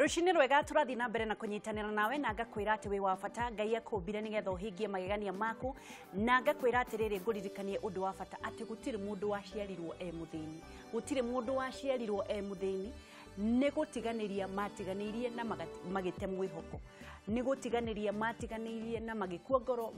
Rũcinĩ rwega tũrathiĩ na mbere na kũnyitanĩra nawe na ngakwĩra atĩ wĩ wa bata. Ngai akũmbire nĩgetha ũhingie magegania maku, na ngakwĩra atĩrĩrĩ, ngũririkanie ũndũ wa bata atĩ gũtirĩ mũndũ waciarirwo e mũthĩni, gũtirĩ mũndũ waciarirwo e mũthĩni. Nĩ gũtiganĩria matiganĩirie na magĩte mwĩhoko, nĩ gũtiganĩria matiganĩirie na magĩkua ngoro,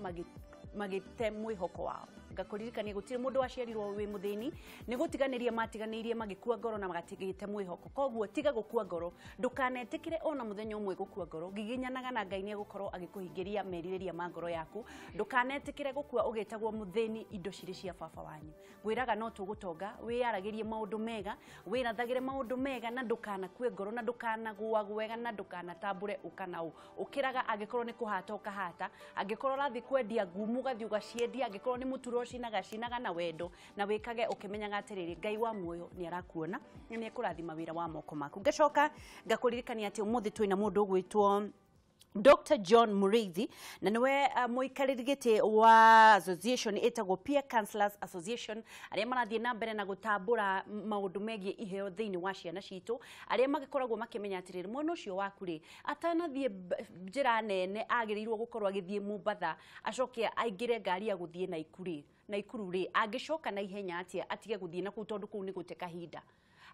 magĩte mwĩhoko wao. Ngakũririkania gũtirĩ mũndũ waciarirwo wĩ mũthĩni, nĩ gũtiganĩria matiganĩirie magĩkua ngoro na magatigĩte mwĩhoko. Koguo tiga gũkua ngoro, ndũkanetĩkĩre ona mũthenya ũmwe gũkua ngoro. Giginyanaga na Ngai nĩ egũkorwo agĩkũhingĩria merirĩria ma ngoro yaku. Ndũkanetĩkĩre gũkua ũgĩtagwo mũthĩni indo cirĩ cia baba wanyu. Ngwĩraga no tũgũtonga, wĩyaragĩrie maũndũ mega, wĩrathagĩre maũndũ mega, na ndũkanakue ngoro, na ndũkanagũagwega, na ndũkanatambũre ũka na ũ. Ũkĩraga angĩkorwo nĩ kũhata ũkahata, angĩkorwo ũrathiĩ kwendia ngumu ũgathiĩ ũgaciendia, angĩkorwo nĩ mũturo ũcinaga cinaga na wendo, na wĩkage ũkĩmenyaga atĩrĩrĩ, Ngai wa muoyo nĩ arakuona na nĩ ekũrathima wĩra wa moko maku. Ngacoka ngakũririkania atĩ ũmũthĩ twĩna mũndũ ũgwĩtwo Dr. John Muriithi, na niwe mũikarĩri gĩtĩ wa association ĩtagwo Peer Counselors Association, arĩa marathiĩ na mbere na gũtambũra maũndũ megiĩ iheo thĩinĩ wa ciana citũ, arĩa magĩkoragwo makĩmenya atĩrĩrĩ, mwana ũcio waku rĩ, atanathiĩ njĩra nene agĩrĩirwo gũkorwo agĩthiĩ Mombatha, acoke aingĩre ngari ya gũthiĩ Naikuru rĩ, Naikuru rĩ, angĩcoka na ihenya atĩa atige gũthiĩ na kũu, tondũ kũu nĩ gũte kahinda.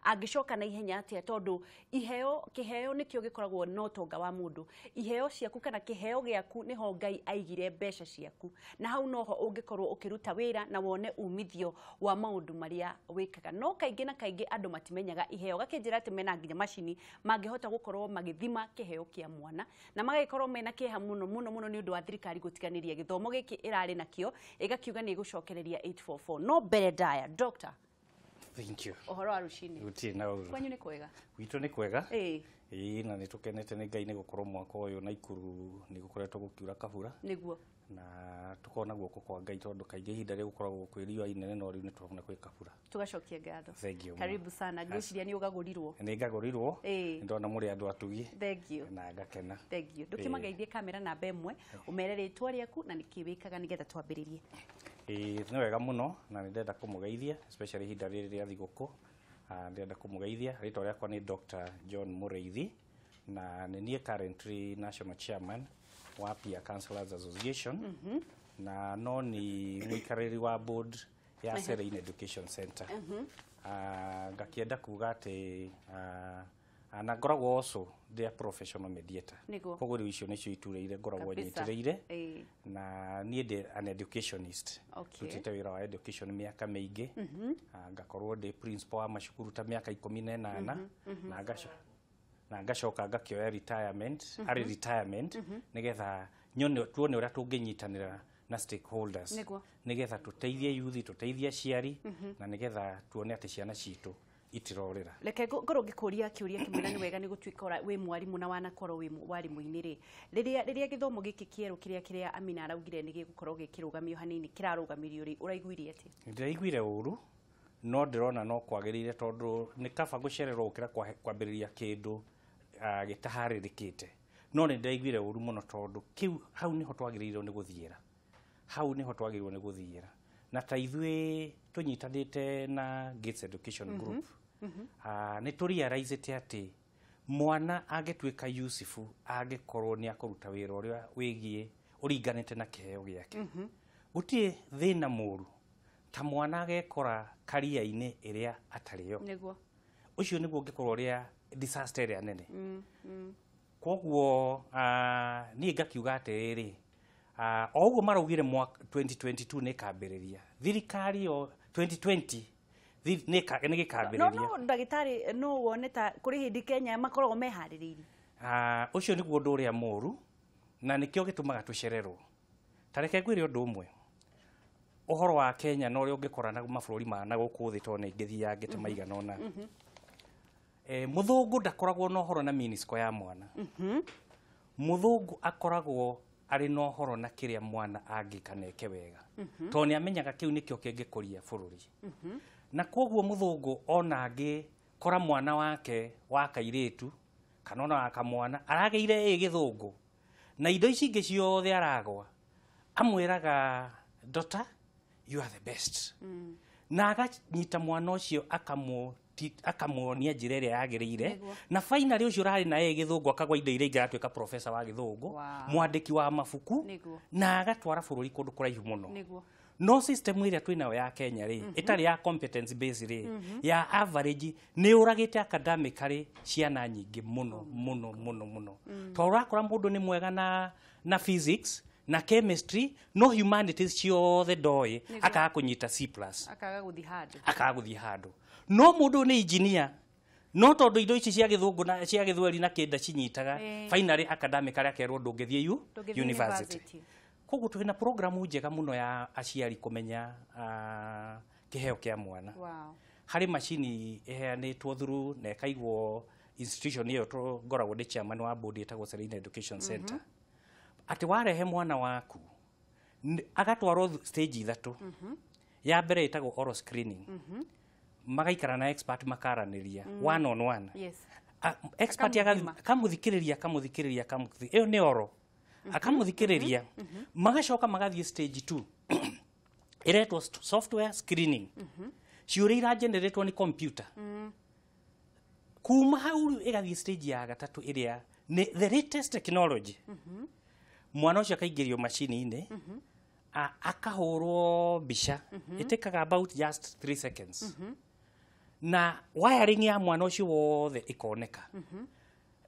Angĩcoka na ihenya atĩa, tondũ iheo, kĩheo nĩkĩo gĩkoragwo na ũtonga wa mũndũ. Iheo ciaku kana kĩheo gĩaku nĩho Ngai aigire mbeca ciaku, na hau noho ũngĩkorwo ũkĩruta wĩra na wone umithio wa maũndũ marĩa wĩkaga. No kaingĩ na kaingĩ andũ matimenyaga iheo. Gakĩnjĩra atĩ mena nginya macini mangĩhota gũkorwo magĩthima kĩheo kĩa mwana, na magagĩkorwo mena kĩeha mũno mũno mũno nĩ ũndũ wa thirikari gũtiganĩria gĩthomo gĩkĩ ĩrarĩ nakĩo, ĩgakiuga nĩ ĩgũcokereria 844. No mbere ndaya, Doctor. Thank you. Ũhoro wa rũcinĩ? Gũtirĩ na ũru. Kwanyu nĩ kwega? Gwitũ nĩ kwega. Ĩĩ. Ĩĩ, na nĩ tũkenete nĩ Ngai nĩ gũkorwo mwaka ũyũ Naikuru nĩ gũkoretwo gũkiura kabura Nĩguo. na tukona guoko kwa Ngai, tondũ kaingĩ ihinda rĩu gũkoragwo kwĩ riũa inene, no rĩu nĩ tũrona kwĩ kabura. Tugacokia ngatho. Thank you. Karibu sana. Ngwĩciria nĩ ũgagũrirwo. Nĩ ngagũrirwo. Ĩĩ. Nĩ ndona mũrĩ andũ atugi Thank you. na ngakena. Thank you. Ndũkĩmageithie kamera namba 1, ũmere rĩtwa rĩaku na nĩkĩ wĩkaga nĩgetha twambĩrĩrie. Ĩĩ, nĩ wega mũno na nĩ ndĩrenda kũmũgeithia, especially ihinda rĩrĩ rĩa thigũkũ. Ndĩrenda kũmũgeithia, rĩtwa rĩakwa nĩ Dr. John Mũrĩithi, na nĩ niĩ currently national chairman wa Peer Counselors Association, na no nĩ mũikarĩri wa board ya Serene Education Center. Ngakĩenda kuga atĩ na ngoragwo also ndĩ a professional mediator. Nĩguo. Koguo rĩu icio nĩcio iturĩire ngoragwo nyitĩrĩire, na niĩ ndĩ an educationist. Ndutĩte wĩra wa education mĩaka mĩingĩ. Ngakorwo ndĩ principal wa macukuru ta mĩaka 18, na ngacoka ngakĩoya retirement, arĩ retirement, nĩgetha nyone tuone ũrĩa tũngĩnyitanĩra na stakeholders nĩgetha tũteithie youth, tũteithie aciari, na nĩgetha tuone atĩ ciana citũ itirorĩra. Reke ngorwo ngĩkũria kĩũria kĩmwe, na nĩ wega nĩ gũtuĩka wĩ mwarimũ na wanakorwo wĩ warimũ-inĩ rĩ, rĩrĩa gĩthomo gĩkĩ kĩerũ kĩrĩa Amina araugire nĩ gĩgũkorwo gĩkĩrũgamio hanini kĩrarũgamirio rĩ, ũraiguire atĩa? Ndĩraiguire ũru, no ndĩrona no kwagĩrĩire, tondũ nĩ kaba gũcererwo gũkĩra kwambĩrĩria kĩndũ gĩtaharĩrĩkĩte. No nĩ ndĩraiguire ũru mũno, tondũ kĩu hau nĩho twagĩrĩirwo nĩ gũthiĩra, hau nĩho twagĩrĩirwo nĩ gũthiĩra. Na ta ithuĩ tũnyitanĩte na Gates Education Group, nĩ tũrealizĩte atĩ mwana angĩtuĩka Yusufu angĩkorwo nĩ akũruta wĩra ũrĩa wĩgiĩ ũringanĩte na kĩheo gĩake, gũtirĩ thĩna mũru ta mwana agekora karia-inĩ ĩrĩa atarĩ yo. Ũcio nĩguo ũngĩkorwo ũrĩa disaster ĩrĩa nene. Koguo niĩ ngakiuga atĩrĩrĩ, o ũguo maraugire mwaka 2022 nĩ ĩkambĩrĩria thirikari yo 2020 nĩ No gĩkambĩrĩria. No ndagĩtarĩ, no wone ta kũrĩ hĩndĩ Kenya makoragwo meharĩrĩirie? Ũcio nĩguo ũndũ ũrĩa mũru na nĩkĩo gĩtũmaga tũcererwo. Ta reke ngwĩre ũndũ ũmwe ũhoro wa Kenya na ũrĩa ũngĩkora na mabũrũri ma na gũkũ thĩ, tondũ nĩ ngĩthiaga ngĩte maigana ũna. Mũthũngũ ndakoragwo na ũhoro na minisco ya mwana. Mũthũngũ akoragwo arĩ na ũhoro na kĩrĩa mwana angĩka na eke wega, tondũ nĩ amenyaga kĩu nĩkĩo kĩngĩkũria bũrũri. Na koguo mũthũngũ ona angĩkora mwana wake wa kairĩtu kana ona wa kamwana aragĩire ĩ gĩthũngũ na indo ici ingĩ ciothe aragwa, amwĩraga, "Daughter, you are the best," na aganyita mwana ũcio akamũ Akamuonia njĩra ĩrĩa yagĩrĩire na finally ũcio ũrarĩ na gĩthũngũ akagwa indo iria ingĩ aratuĩka professor wa gĩthũngũ, mwandĩki wa mabuku, na agatwara bũrũri kũndũ kũraihu mũno. No system ĩrĩa twĩnayo ya Kenya rĩ, ĩtarĩ ya competence base rĩ, ya average, nĩ ũragĩte academically ciana nyingĩ mũno mũno mũno mũno. Tondũ ũrakora mũndũ nĩ mwega na physics na chemistry, no humanities ciothe ndoĩ, akaga kũnyita C+, akaga gũthiĩ handũ, akaga gũthiĩ handũ. No mũndũ nĩ engineer, no tondũ indo ici cia gĩthũngũ na cia gĩthweri na kĩnda cinyitaga, finally academically akerwo ndũngĩthiĩ university. Koguo twĩna programu njega mũno ya aciari kũmenya kĩheo kĩa mwana. Harĩ macini ĩheanĩtwo through na ĩkaigwo institution ĩyo ngoragwo ndĩ chairman wa board ĩtagwo Serena Education Center. Atĩ warehe mwana waku agatwarwo stage ithatũ. Ya mbere ĩtagwo oral screening. Magaikara na expert makaranĩria one on one. Expert akamũthikĩrĩria akamũthikĩrĩria akamũthikĩrĩria, ĩyo nĩ oral. Akamuthikĩrĩria, magacoka magathiĩ stage 2 ĩretwo software screening. Ciũria irageneratwo nĩ computer. Kuma hau rĩu ĩgathiĩ stage ya gatatũ ĩrĩa nĩ the latest technology. Mwana ũcio akaingĩrio macini-inĩ, akahũrwo mbica, ĩtĩkaga about just 3 seconds. Na wiring ya mwana ũcio wothe ĩkoneka.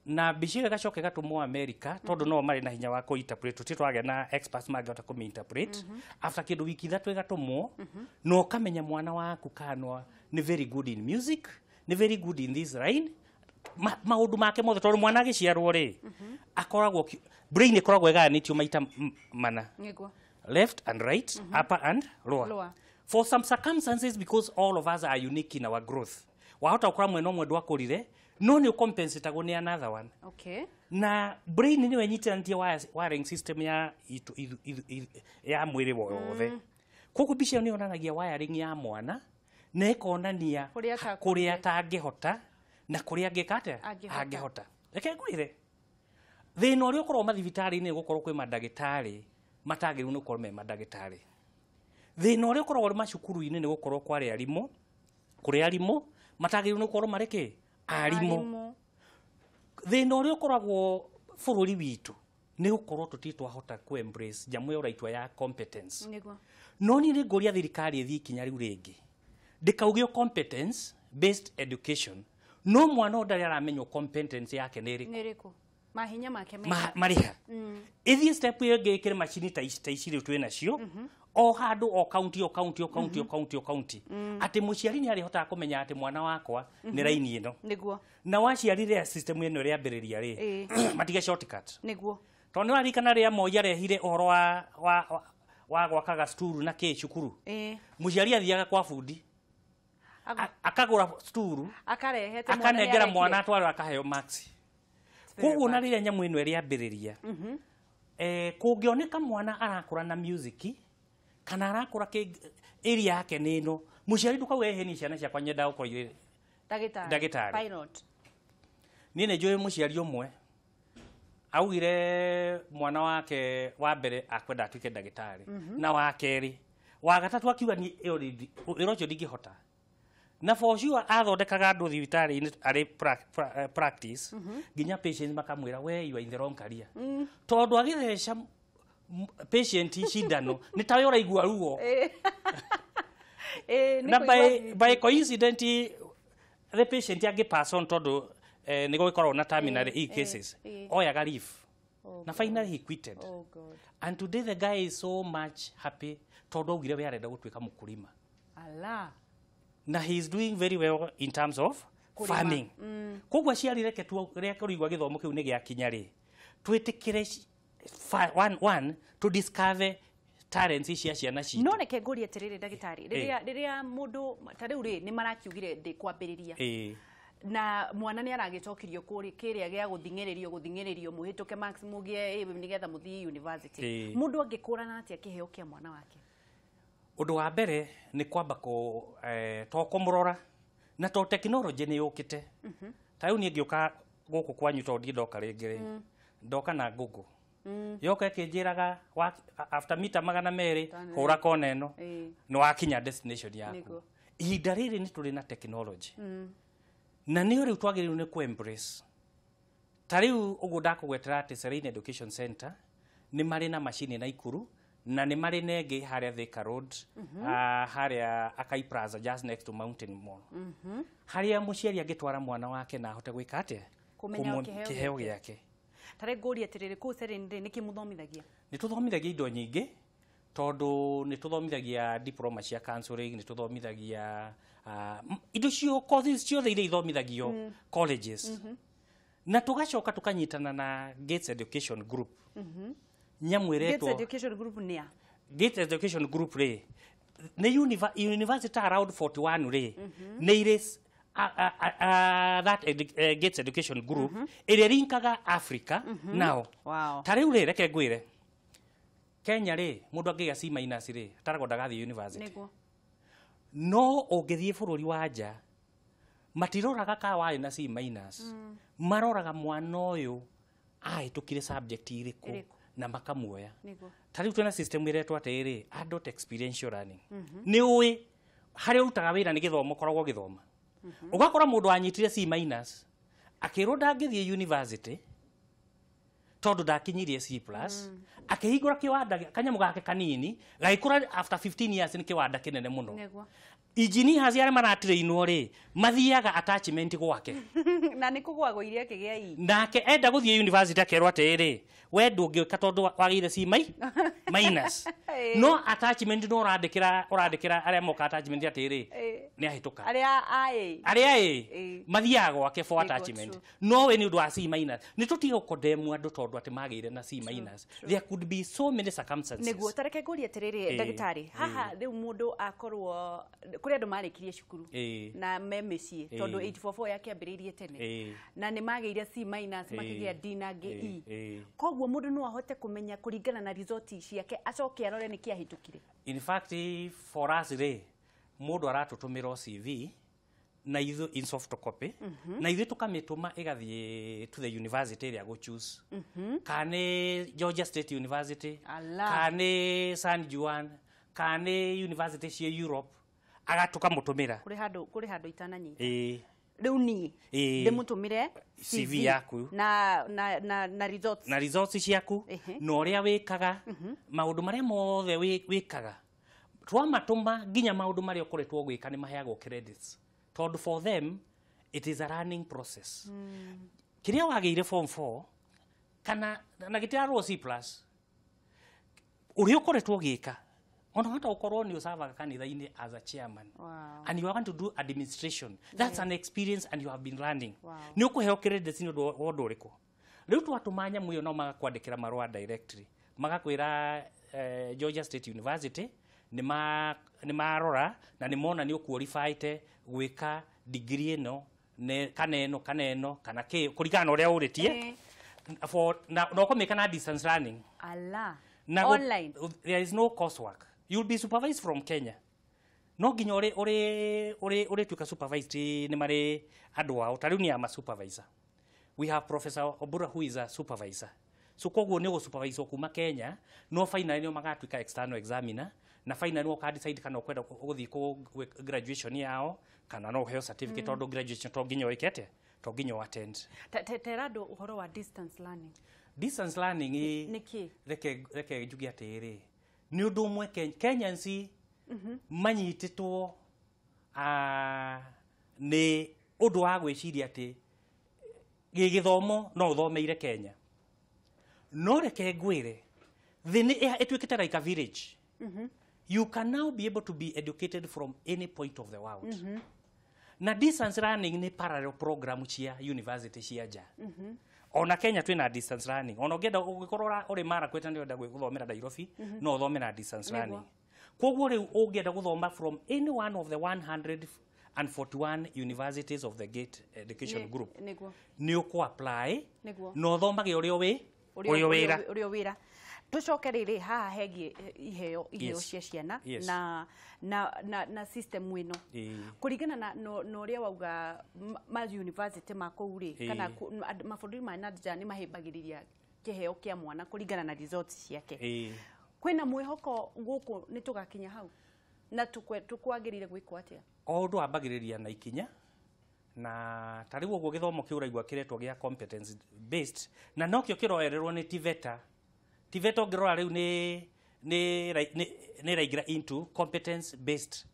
Na mbica ĩyo ĩgacoka ĩgatũmwo America tondũ no marĩ na hinya wa kũ-interpret, tũtirĩ twagĩa na experts mangĩhota kũmĩ-interpret. After kĩndũ wiki ithatũ ĩgatũmwo, na ũkamenya mwana waku kana nĩ very good in music, nĩ very good in this line, maũndũ make mothe, tondũ mwana agĩciarwo rĩ, akoragwo brain ĩkoragwo ĩgayanĩtio maita mana, left and right, upper and lower. For some circumstances, because all of us are unique in our growth, wahota gũkora mwena ũmwe ndwakũrire, no nĩ ũcompensatagwo nĩ another one. Na brain nĩyo ĩnyitanĩtie wiring system ya ya mwĩrĩ wothe. Koguo mbica ĩyo nĩ yonanagia wiring ya mwana na ĩkonania kũrĩa atangĩhota na kũrĩa angĩka atĩa, angĩhota. Reke ngwĩre, thĩna ũrĩa ũkoragwo mathibitarĩ-inĩ gũkorwo kwĩ mandagĩtarĩ matagĩrĩirwo nĩ gũkorwo me mandagĩtarĩ. Thĩna ũrĩa ũkoragwo macukuru-inĩ nĩ gũkorwo kwarĩ arimũ, kũrĩ arimũ matagĩrĩirwo nĩ gũkorwo marĩ kĩ, arimũ. Thĩna ũrĩa ũkoragwo bũrũri witũ nĩ gũkorwo tũtirĩ twahota kũ embrace nyamũ ĩyo ũraitwa ya competence. No niĩ nĩ ngũria thirikari ĩthiĩ ikinya rĩu rĩngĩ, ndĩkauge competence based education, no mwana ũyũ ndarĩ aramenywo competence yake nĩ ĩrĩkũ, mahinya make marĩha. Ĩthiĩ step ĩyo ĩngĩ ĩkĩre macini ta ici rĩu twĩ nacio, o handũ, o county, o county, o county, o county, o county, atĩ mũciari nĩ arĩhotaga kũmenya atĩ mwana wakwa nĩ raini ĩno. Na waciari rĩa system ĩno ĩrĩambĩrĩria rĩ, matige shortcut. Tondũ nĩ waririkana rĩrĩa Moi arehire ũhoro wa gwakaga sturu na kĩ cukuru, mũciari athiaga kwa bundi akagũra sturu akanengera mwana atwarwo akaheo max. Koguo na rĩrĩa nyamũ ĩno ĩrĩambĩrĩria, kũngĩoneka mwana arakũra na music kana arakũra area yake nĩ ĩno, mũciari ndũkauge ehe ni ciana ciakwa nyendaga gũkorwo irĩ ndagĩtarĩ. Niĩ nĩ njũĩ mũciari ũmwe augire mwana wake wa mbere akwenda atuĩke ndagĩtarĩ, na wa kerĩ, wa gatatũ akiuga niĩ wĩra ũcio ndingĩhota. Na for sure athondekaga andũ thibitarĩ-inĩ arĩ practice, nginya patient makamwĩra we you are in the wrong career. Tondũ agĩtheca patient cindano nĩ tawe ũraigua ruo. Na by coincidence the patient angĩ pass on tondũ nĩ gũgĩkoragwo na terminal E cases, oyaga leave. Na finally he quitted. And today the guy is so much happy tondũ augire we arenda gũtuĩka mũkũrima. Na he is doing very well in terms of farming. Koguo aciari reke kũigua gĩthomo kĩu nĩ gĩakinya rĩ, twĩtĩkĩre one to discover talents cia ciana citũ. No reke ngũrie atĩrĩrĩ ndagĩtarĩ, rĩrĩa mũndũ ta rĩu rĩ nĩ marakiugire ndĩkwambĩrĩria, na mwana nĩ aragĩcokirio kĩrĩa gĩa gũthing'ĩrĩrio mũhĩtũke max mũgĩe nĩgetha mũthiĩ university, mũndũ angĩkũrana atĩa kĩheo kĩa mwana wake? Ũndũ wa mbere nĩ kwamba to kũmũrora, na to technology nĩ yũkĩte. Ta rĩu niĩ ngĩũka gũkũ kwanyu tondũ ndirĩ ndoka rĩngĩ rĩ, ndoka na Google. Yoka ĩkĩnjĩraga after mita 200 hũra kona ĩno, nĩ wakinya destination yaku. Ihinda rĩrĩ nĩ tũrĩ na technology na nĩyo rĩu twagĩrĩirwo nĩ kũ-embrace. Ta rĩu ũguo ndakũgwetera atĩ Serene Education Center nĩ marĩ na macini Naikuru na nĩ marĩ na ĩngĩ harĩa Thika Road, harĩa Akai Plaza, just next to Mountain Mall, harĩa mũciari angĩtwara mwana wake na ahote gwĩka atĩa? Kũmenya kĩheo. Kĩheo gĩake. Tarĩ ngũrie atĩrĩrĩ, kũu Serene rĩ, nĩkĩ mũthomithagia? Nĩ tũthomithagia indo nyingĩ, tondũ nĩ tũthomithagia diploma cia counseling, nĩ tũthomithagia indo cio, courses ciothe iria ithomithagio colleges, na tũgacoka tũkanyitana na Gates Education Group, nyamũ Gates ĩretwo Education Group nĩ a? Gates Education Group rĩ, nĩ university around 41 rĩ, nĩ irĩ that Gates Education Group ĩrĩa ĩrinkaga Africa nao. Ta rĩu rĩ, reke ngwĩre, Kenya rĩ, mũndũ angĩgĩa C minus rĩ, ataragwo ndagathiĩ university. No ũngĩthiĩ bũrũri wa nja, matiroraga ka warĩ na C minus, maroraga mwana ũyũ ahĩtũkire subject irĩkũ Ĩrĩkũ. na makamuoya. Ta rĩu twĩna system ĩretwo atĩrĩrĩ, adult experiential learning. Nĩ ũĩ harĩa ũrutaga wĩra nĩ gĩthomo ũkoragwo ũgĩthoma. Ũgakora mũndũ wanyitire C minus akĩrwo ndangĩthiĩ university tondũ ndakinyirie C plus, akĩhingũra kĩwanda kanyamũ gake kanini gagĩkũra, after 15 years nĩ kĩwanda kĩnene mũno. Engineers arĩa maratrainwo rĩ, mathiaga attachment gwake. Na nĩ kũgwagwo iria akĩgĩa I. Nake enda gũthiĩ university akerwo atĩrĩrĩ, we ndũngĩũka tondũ wagĩire C minus. No attachment no ũrandĩkĩra arĩa moka attachment atĩrĩ, nĩ ahĩtũka. Arĩa aĩ. Arĩa ĩ mathiaga gwake for attachment. No we nĩ ũndũ wa C minus, nĩ tũtige gũkondemwo andũ tondũ atĩ magĩire na C minus. There could be so many circumstances. Nĩguo, tareke ngũrie atĩrĩrĩ, ndagĩtarĩ, haha rĩu mũndũ akorwo kũrĩ andũ marĩkirie cukuru na me mĩciĩ, tondũ 844 yakĩambĩrĩirie tene, na nĩ magĩire C minus, makĩgĩa D na ngĩ E. Koguo mũndũ no ahote kũmenya kũringana na result ciake, acoke arore nĩkĩ ahĩtũkire? In fact, for us rĩ, mũndũ aratũtũmĩra o CV na ithuĩ in soft copy, na ithuĩ tũkamĩtũma ĩgathiĩ to the university ĩrĩa gũ choose, kana nĩ Georgia State University, Ala. kana nĩ San Juan, kana nĩ university cia Europe, agatũkamũtũmĩra. Kũrĩ handũ itananyita. Rĩu niĩ ndĩmũtũmĩre CV yaku. na results. Na results ciaku na ũrĩa wĩkaga maũndũ marĩa mothe wĩkaga, twamatũma nginya maũndũ marĩa ũkoretwo ũgĩka nĩ maheagwo credits, tondũ for them it is a learning process. Kĩrĩa wagĩire form 4 kana na gĩtirarwo C plus, ũrĩa ũkoretwo ũgĩka, ona hata ũkorwo nĩ ũcavaga kanitha-inĩ as a chairman and you want to do administration, that's an experience and you have been learning. Nĩ ũkũheo credits nĩ ũndũ wa ũndũ ũrĩkũ. Rĩu twatũma nyamũ ĩyo, no magakwandĩkĩra marũa directly, magakwĩra Georgia State University nĩ marora na nĩ mona nĩ ũqualifyte gwĩka degree ĩno kana ĩno kana ĩno kana kĩ, kũringana na ũrĩa ũrĩtie for na ũkũmĩka na distance learning. Ala. Na Online. There is no coursework. You'll be supervised from Kenya. No nginya ũrĩ ũrĩtuĩka supervised nĩ marĩ andũ ao. Ta rĩu nĩ ama supervisor, we have Professor Obura who is a supervisor, so koguo nĩ ũgũsupervise kuma Kenya, no finally nĩo magatuĩka external examiner, na finally no decide kana ũkwenda gũthiĩ kũ graduation yao kana no ũheo certificate, tondũ graduation to nginya ũĩke atĩa, to nginya ũ attend. Tera andũ ũhoro wa distance learning. Distance learning ĩ Nĩ kĩ? Reke njuge atĩrĩrĩ, nĩ ũndũ ũmwe Kenyans manyitĩtwo nĩ ũndũ wa gwĩciria atĩ gĩgĩthomo no ũthomeire Kenya. No reke ngwĩre, thĩ nĩ ĩtuĩkĩte like a village. You can now be able to be educated from any point of the world. Na distance learning nĩ parallel program cia university cia nja. Ona Kenya twĩna distance learning. Ona ũngĩenda ũngĩkorwo ũrĩ Marakwet na ũrenda gũthomera Nairobi, no ũthome na distance learning. Koguo rĩu ũngĩenda gũthoma from any one of the 141 universities of the Gate Education Group, nĩ ũkũ apply na ũthomage ũrĩa wĩ ũrĩa wĩra. Ũrĩa wĩra. Tũcoke rĩrĩ haha hegiĩ iheo cia ciana na system ĩno kũringana na ũrĩa wauga, ma university ma kũu rĩ, kana mabũrũri ma na nja nĩ mahĩmbagĩrĩria kĩheo kĩa mwana kũringana na results ciake. Kwĩna mwĩhoko gũkũ nĩ tũgakinya hau, na tũkwagĩrĩire gwĩkwo atĩa? O ũndũ wambagĩrĩria na ikinya, na ta rĩu ũguo gĩthomo kĩu ũraigua kĩretwo gĩa competence based, na nokĩo kĩroererwo nĩ TVETA. TVETA ũngĩrora rĩu nĩ ĩraingĩra into competence based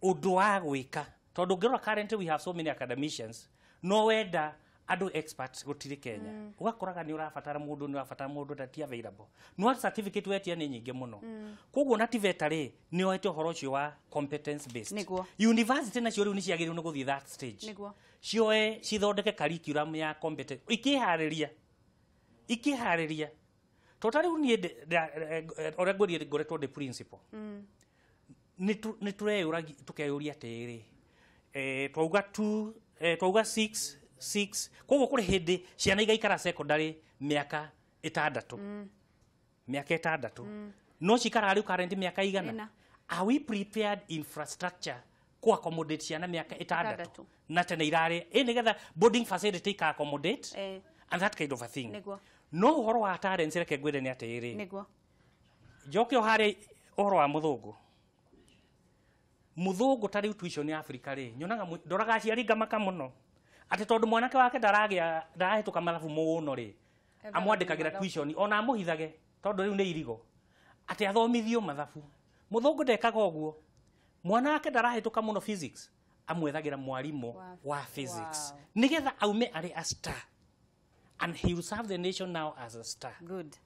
ũndũ wa gwĩka, tondũ ũngĩrora currently we have so many academicians, no wenda andũ experts gũtirĩ Kenya. Ũgakoraga nĩ ũrabatara mũndũ, nĩ ũrabatara mũndũ na ti available, no certificate wetia nĩ nyingĩ mũno. Koguo na TVETA rĩ, nĩ oete ũhoro ũcio wa competence based. University nacio rĩu nĩ ciagĩrĩirwo nĩ gũthiĩ that stage. Cioe cithondeke curriculum ya competence, ikĩharĩria ikĩharĩria, tondũ ta rĩu niĩ ũrĩa ngwĩrire ngoretwo ndĩ principal, nĩ tũreyũragia tũkeyũria atĩrĩrĩ, twauga 2, twauga 6 6, koguo kũrĩ hĩndĩ ciana igaikara secondary mĩaka 6, mĩaka 6, no cikaraga rĩu current mĩaka igana. Ĩna. Are we prepared infrastructure ku accommodate ciana mĩaka 6? 6. Na tene irarĩ ĩ nĩgetha boarding facility ika accommodate and that kind of a thing. No ũhoro wa talents, reke ngwĩre nĩ atĩrĩrĩ, njoke o harĩa ũhoro wa mũthũngũ. Mũthũngũ ta rĩu tuition ya Africa rĩ, nyonaga ndoraga aciari ngamaka mũno atĩ tondũ mwanake wake ndaragĩa, ndarahĩtũka mathabu mũno rĩ, amwandĩkagĩra tuition ona amũhithage tondũ rĩu nĩ irigo atĩ athomithio mathabu. Mũthũngũ ndekaga ũguo. Mwana wake ndarahĩtũka mũno physics, amwethagĩra mwarimũ wa physics nĩgetha aume arĩ a star, and he will serve the nation now as a star. Good.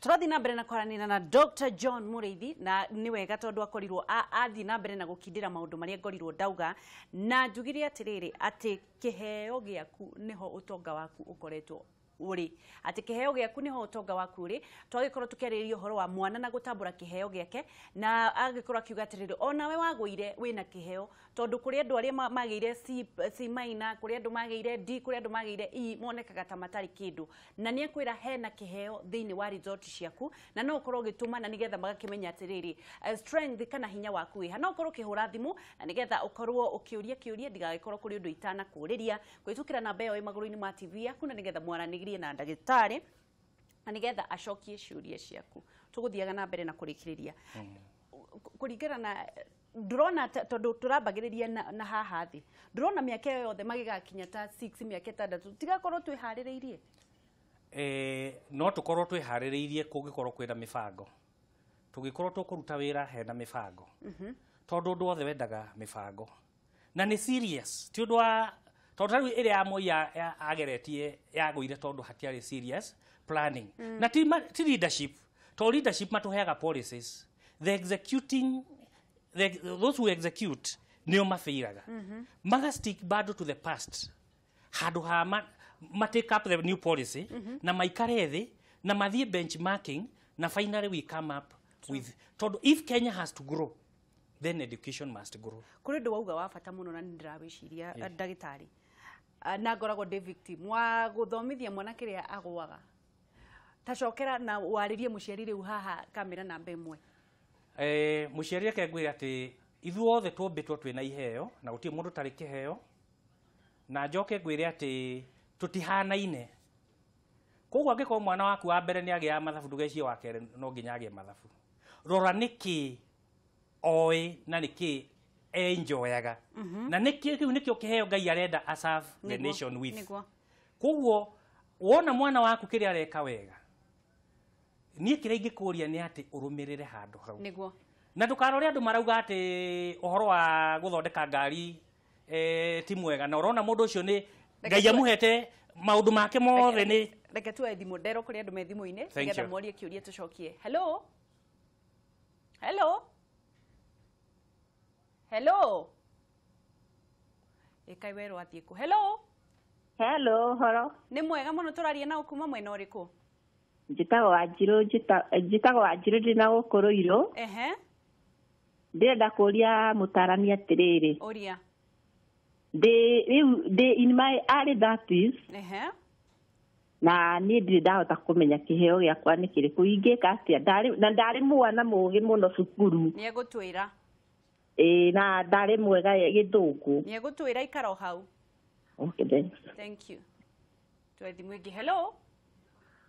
Tũrathiĩ na mbere na kwaranĩria na Dr. John Mũrĩithi, na nĩ wega tondũ akorirwo athiĩ na mbere na gũkindĩra maũndũ marĩa ngorirwo ndauga, na njugire atĩrĩrĩ, atĩ kĩheo gĩaku nĩho ũtonga waku ũkoretwo ũrĩ, atĩ kĩheo gĩaku nĩho ũtonga waku ũrĩ. Twagĩkorwo tũkĩarĩrĩria ũhoro wa mwana na gũtambũra kĩheo gĩake, na agĩkorwo akiuga atĩrĩrĩ, onawe wagũire wĩna kĩheo, tondũ kũrĩ andũ arĩa magĩire C, C minor, kũrĩ andũ magĩire D, kũrĩ andũ magĩire E, monekaga ta matarĩ kĩndũ, na nĩ ekwĩra hena kĩheo thĩinĩ wa result ciaku, na no ũkorwo ũgĩtũma na nĩgetha magakĩmenya atĩrĩrĩ, strength kana hinya waku wĩha. No ũkorwo ũkĩhũra thimũ na nĩgetha ũkorwo ũkĩũria kĩũria, ndigagĩkorwo kũrĩ ũndũ itanakũrĩria, kũhĩtũkĩra namba ĩyo ĩ magũrũ-inĩ ma TV yaku, na nĩgetha mwaranĩrie na ndagĩtarĩ na nĩgetha acokie ciũria ciaku. Tũgũthiaga na mbere na kũrĩkĩrĩria kũringana na ndũrona tondũ tũrambagĩrĩria na haha thĩ, ndũrona mĩaka ĩyo yothe magĩgakinya ta 6, mĩaka 6, tigakorwo twĩharĩrĩirie. No tũkorwo twĩharĩrĩirie kũngĩkorwo kwĩna mĩbango, tũngĩkorwo tũkũruta wĩra hena mĩbango, tondũ ũndũ wothe wendaga mĩbango na nĩ serious, ti ũndũ wa tondũ ta rĩu ĩrĩa ya Moi ageretie yagũire tondũ hatiarĩ serious planning na ti leadership, tondũ leadership matũheaga policies, the executing the, those who execute nĩo mabĩiraga, maga stick bado to the past handũ ha ma take up the new policy na maikare thĩ na mathiĩ benchmarking na finally we come up with, tondũ if Kenya has to grow, then education must grow. Kũrĩ ũndũ wauga wa bata mũno na nĩ ndĩrawĩciria, ndagĩtarĩ. Na ngoragwo ndĩ victim wa gũthomithia mwana kĩrĩa agũaga. Tacokera na warĩrie mũciari rĩu haha kamera namba 1. Mũciari, reke ngwĩre atĩ ithuothe tũmbĩtwo twĩna iheo na gũtirĩ mũndũ ũtarĩ kĩheo, na njoke ngwĩre atĩ tũtihanaine. Koguo angĩkorwo mwana waku wa mbere nĩ agĩaga mathabu, ndũgecirie wa kerĩ no nginya agĩe mathabu. Rora nĩkĩ oĩ na nĩkĩ enjoyaga, na nĩkĩ kĩu nĩkĩo kĩheo Ngai arenda a serve the nation with. Koguo wona mwana waku kĩrĩa areka wega, niĩ kĩrĩa ingĩkũria nĩ atĩ ũrũmĩrĩre handũ hau na ndũkarore andũ marauga atĩ ũhoro wa gũthondeka ngari ti mwega, na ũrona mũndũ ũcio nĩ Ngai amũhete maũndũ make mothe nĩ Reke tuoe thimũ ndero kũrĩ andũ me thimũ-inĩ Thank nĩgetha you. morie kĩũria tũcokie. Hello, hello, hello. Ĩkai werũ athiĩ kũ? Hello. Hello, horo. Nĩ mwega mũno. Tũraria na kuma mwena ũrĩkũ? Njĩtagwo Wanjirũ, njĩtagwo Wanjirũ, ndĩ na gũkũ Rũirũ. Ndĩrenda kũria mũtarani atĩrĩrĩ. Ũria. Ndĩ rĩu ndĩ in my early 30s na niĩ ndirĩ ndahota kũmenya kĩheo gĩakwa nĩ kĩrĩkũ, ingĩka atĩa? Na ndarĩ mwana mũgĩ mũno cukuru. Nĩ egũtwĩra. Ĩĩ, na ndarĩ mwega gĩthũngũ. Nĩ egũtwĩra, ikara o hau. Okay, thanks. Thank you. Tuoe thimũ ĩngĩ. Hello.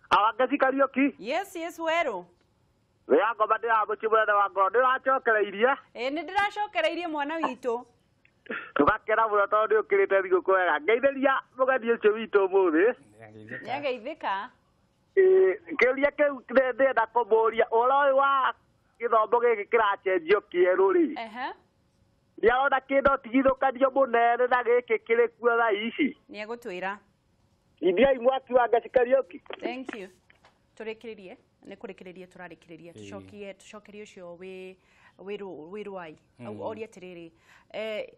Awangeci Kariũki. Yes, werũ. Wĩra ngoma ndĩramũci mũnene wa ngoro, ndĩracokereirie. Ĩĩ, nĩ ndĩracokereirie mwana witũ. Tũgakena mũno tondũ nĩ ũkĩrĩte thigũkũ wega. Ngeithĩria mũgeni ũcio witũ ũmũthĩ. Nĩageithĩka. Kĩũria kĩu ndĩrenda kũmũria ũhoro ũyũ wa gĩthomo gĩkĩ kĩracenjio kĩerũ rĩ. Nĩarona kĩndũ tigithũkanio mũnene na gĩkĩ kĩrĩ kuo thaa ici. Nĩegũtwĩra. Indiai mwaki wa Ngeci Kariũki. Thank you. Tũrĩkĩrĩrie, nĩ kũrĩkĩrĩria tũrarĩkĩrĩria. Tũcokie tũcokerie ũcio wĩ wĩ rwai. Oria atĩrĩrĩ,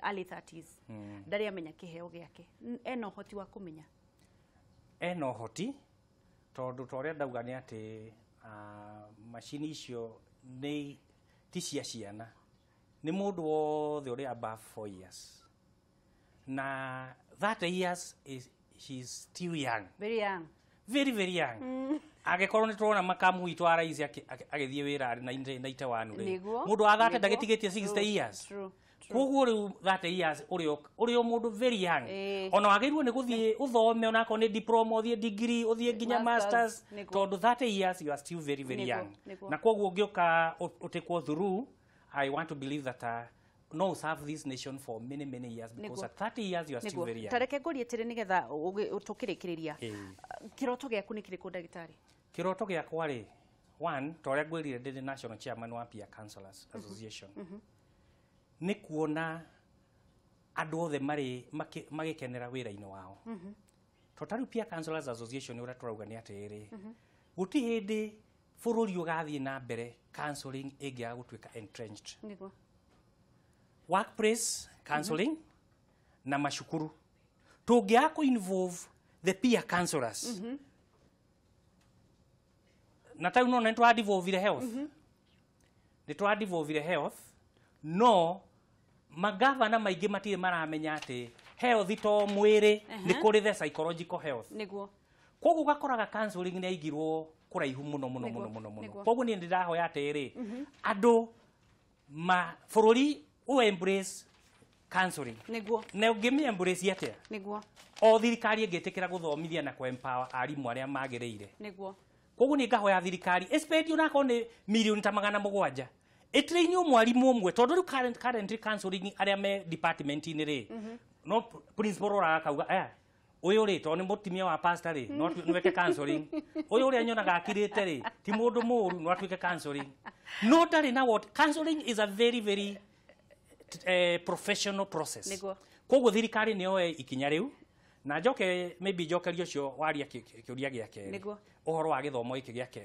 early 30s. Ndarĩ amenya kĩheo gĩake. Ena ũhoti wa kũmenya? Ena ũhoti tondũ ta ũrĩa ndauga nĩ atĩ macini icio nĩ ti cia ciana. Nĩ mũndũ wothe ũrĩ above 4 years. Na 30 years is she's still young. Very young. Very, very young. Angĩkorwo nĩ tũrona makamu witũ wa raici agĩthiĩ wĩra arĩ na 91 rĩ. Mũndũ wa 30 ndagĩtigĩtie 60 years. Koguo rĩu 30 years ũrĩ o mũndũ very young. Ona wagĩrĩirwo nĩ gũthiĩ ũthome onakorwo nĩ diploma, ũthiĩ degree, ũthiĩ nginya masters, tondũ 30 years you are still very, very young. Na koguo ũngĩũka ũtĩkwo through, I want to believe that no serve this nation for many, many years, because at 30 years you are still very young. Tareke ngũrie atĩrĩ nĩgetha tũkĩrĩkĩrĩria. Kĩroto gĩaku nĩ kĩrĩkũ ndagĩtarĩ? Kĩroto gĩakwa rĩ, one, ta ũrĩa ngwĩrire ndĩ national chairman wa Peer Counselors Association. Nĩ kuona andũ othe marĩ magĩkenera wĩra-inĩ wao. Tondũ ta rĩu Peer Counselors Association ũrĩa tũrauga nĩ atĩrĩrĩ, gũtirĩ hĩndĩ bũrũri ũgathiĩ na mbere counseling ĩngĩaga gũtuĩka entrenched. Workplace counseling na macukuru tũngĩaga kũ involve the peer counselors. Na ta rĩu nona nĩ tũradevolvire health. Nĩ tũradevolvire health, no magavana maingĩ matirĩ maramenya atĩ health to mwĩrĩ, nĩ kũrĩ the psychological health. Nĩguo. Koguo ũgakoraga counseling nĩ yaigirwo kũraihu mũno mũno mũno mũno mũno. Koguo niĩ ndĩrahoya atĩrĩ, andũ ma bũrũri ũ embrace counseling. Nĩguo. Na ũngĩmĩ embrace atĩa? Nĩguo. O thirikari ĩngĩtĩkĩra gũthomithia na kũ empower arimũ arĩa magĩrĩire. Nĩguo. Koguo niĩ ngahoya thirikari ĩspend onakorwo nĩ mirioni ta 700 ĩtrainio mwarimũ ũmwe, tondũ rĩu currently counseling arĩa me department-inĩ rĩ, no principal ũraga akauga ũyũ rĩ tondũ nĩ mũtumia wa pastor rĩ, no weke counseling. Ũyũ ũrĩa nyonaga akirĩte rĩ, ti mũndũ mũũru, no atuĩke counseling. No ndarĩ na what counseling is a very, very professional process. Koguo thirikari nĩ yoe ikinya rĩu, na njoke maybe njokerie ũcio waria kĩũria gĩa kerĩ, ũhoro wa gĩthomo gĩkĩ gĩake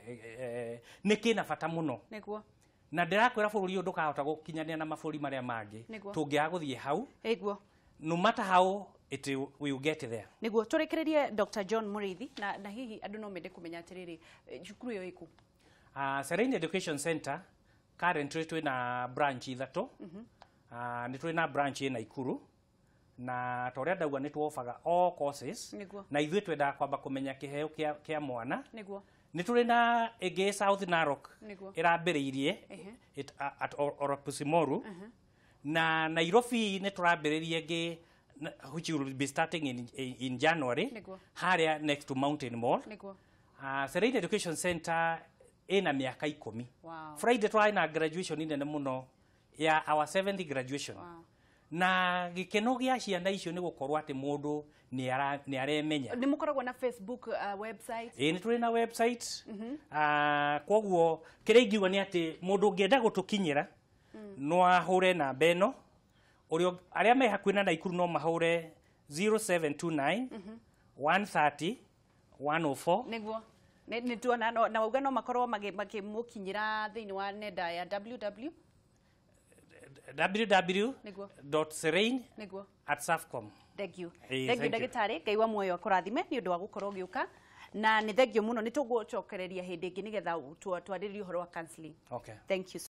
nĩ kĩna bata mũno. Nĩguo. Na ndĩrakwĩra bũrũri ũyũ ndũkahota gũkinyanĩra na mabũrũri marĩa mangĩ tũngĩaga gũthiĩ hau. Nĩguo. No matter how it will get there. Nĩguo tũrĩkĩrĩrie Dr. John Mũrĩithi, na hihi andũ no mende kũmenya atĩrĩrĩ, cukuru ĩyo ĩkũ? Serene Education Center currently twĩna branch ithatũ. Nĩ twĩ na branch ĩ Naikuru, na ta ũrĩa ndauga nĩ tuofaga all courses. Na ithuĩ twendaga kwamba kũmenya kĩheo kĩa mwana. Nĩguo. Nĩ tũrĩ na ĩngĩ South Narok ĩrambĩrĩirie at Oropusimoro. Na Nairobi nĩ tũrambĩrĩria ĩngĩ which will be starting in January, harĩa next to Mountain Mall. Serene Education Center ĩna mĩaka 10. Friday tũrarĩ na graduation nene mũno ya our 7th graduation. Na gĩkeno gĩa ciana icio nĩ gũkorwo atĩ mũndũ nĩ aremenya. Nĩ mũkoragwo na Facebook website? Ĩĩ nĩ tũrĩ na website. Koguo kĩrĩa ingiuga nĩ atĩ mũndũ ũngĩenda gũtũkinyĩra no ahũre namba ĩno. Arĩa me hakuhĩ na Naikuru no mahũre 0729 130 104. Nĩguo. Nĩ tuona na wauga no makorwo makĩmũkinyĩra thĩinĩ wa nenda ya www www.serene@safcom. Thank you. Thank you ndagĩtarĩ, Ngai wa muoyo akũrathime nĩ ũndũ wa gũkorwo ũgĩũka, na nĩ thank you mũno, nĩ tũgũcokereria hĩndĩ ĩngĩ nĩgetha twarĩrĩrie ũhoro wa counseling. Okay. Thank you.